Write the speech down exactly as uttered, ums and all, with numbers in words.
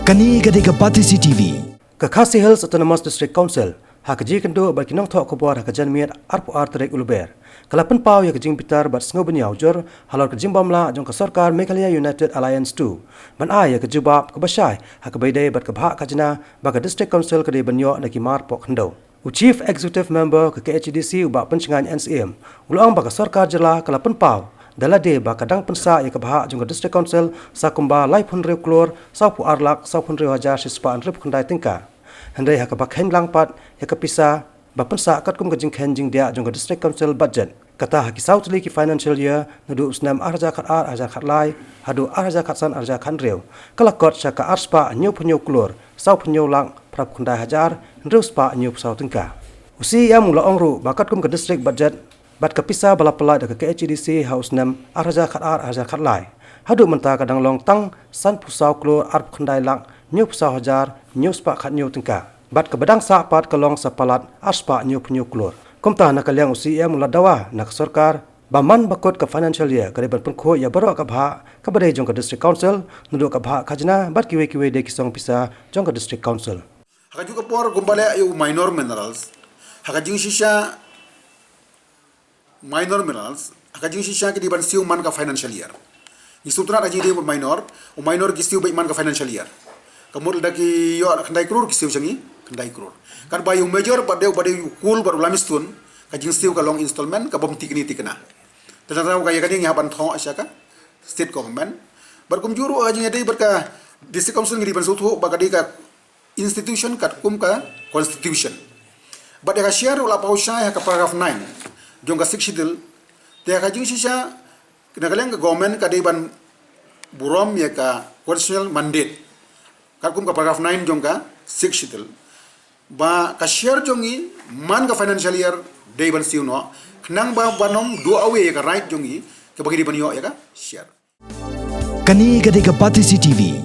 Kane ka dei ka Batesi T V. Ka Khasi Hills Autonomous District Council, ha ka jingkynduh bad ki nongthoh khubor ha ka janmiet arphew ar tarik u Lber, ka la pynpaw ïa ka jingbitar bad sngewbha ujor halor ka jingbym lah jong ka sorkar Meghalaya United Alliance two ban ai ïa ka jubab kaba shai ha kaba ïadei bad ka bhah khajna ba ka District Council ka dei ban ïoh na ki mar poh khyndew. U Chief Executive Member ka K H A D C, u Bah Pynshngain N C M, u la ong ba ka sorkar jylla ka la pynpaw da lade ba ka dang pynsah ïa ka bhah jong ka District Council sa kumba laiphew hynriew klur sawphew ar lak sawphew hynriew hajar shispah hynriewphew khyndai tyngka. Hynrei ha kaba kheiñ lang pat ïa ka pisa ba pynsah katkum ka jingkheiñ jingdiah jong ka District Council budget, kata ha ki saw tylli ki financial year, naduh u snem ar hajar khatar ar hajar khatlai haduh ar hajar khatsan ar hajar khathynriew, ka la kot sha ka arspah hynñiewphew hynñiew klur sawphew hynñiew lak phraphew khyndai hajar hynriewspah hynñiewphew saw tyngka. U C E M u la ong ruh ba katkum ka district budget bad ka pisa ba la pyllait da ka K H A D C ha u snem ar hajar khatar ar hajar khatlai, haduh mynta ka dang long tang sanphew saw klur arphew khyndai lak hynñiewphew saw hajar hynñiewspah khathynñiew tyngka. Bad kaba dang sah pat ka long sa palat arspah hynñiewphew hynñiew klur. Kumta, na ka liang u C E M u la dawa na ka sorkar ba man ba kut ka financial year ka dei ban pynkhuid ïa baroh ka bhah kaba dei jong ka District Council, naduh ka bhah khajna bad kiwei kiwei de ki song pisa jong ka District Council. Ha kajuh ka por kumba leh ïa u minor minerals, ha ka jingshisha minor minerals, ha ka jingshisha ki dei ban siew man ka financial year. Ngi sngewtynnat ha ka jingdei u minor, u minor ki siew beit man ka financial year. Ka mut lada ki ïoh khyndai klur ki siew sha ngi khyndai klur. Katba ïa u major bad dei, bad dei u coal bad u limestone, ka jingsiew ka long installment, ka bym tikni tikna. Te tang tang ka ïa kane ngi hap ban thoh sha ka state government. Bad kumjuh ruh ha ka jingïadei bad ka District Council ngi dei ban sngewthuh ba ka dei ka institution katkum ka constitution. Bad ïa ka share ruh la paw shai ha ka paragraph nine jong ka Sixth Schedule. Te ha ka jingshisha, na ka liang ka government ka dei ban burom ïa ka constitutional mandate katkum ka paragraph nine jong ka Sixth Schedule, ba ka share jong ngi man ka financial year dei ban siew noh, khnang ba ban ym do away ïa ka right jong ngi kaba ngi dei ban ïoh ïa ka share. Kane ka dei ka Batesi T V.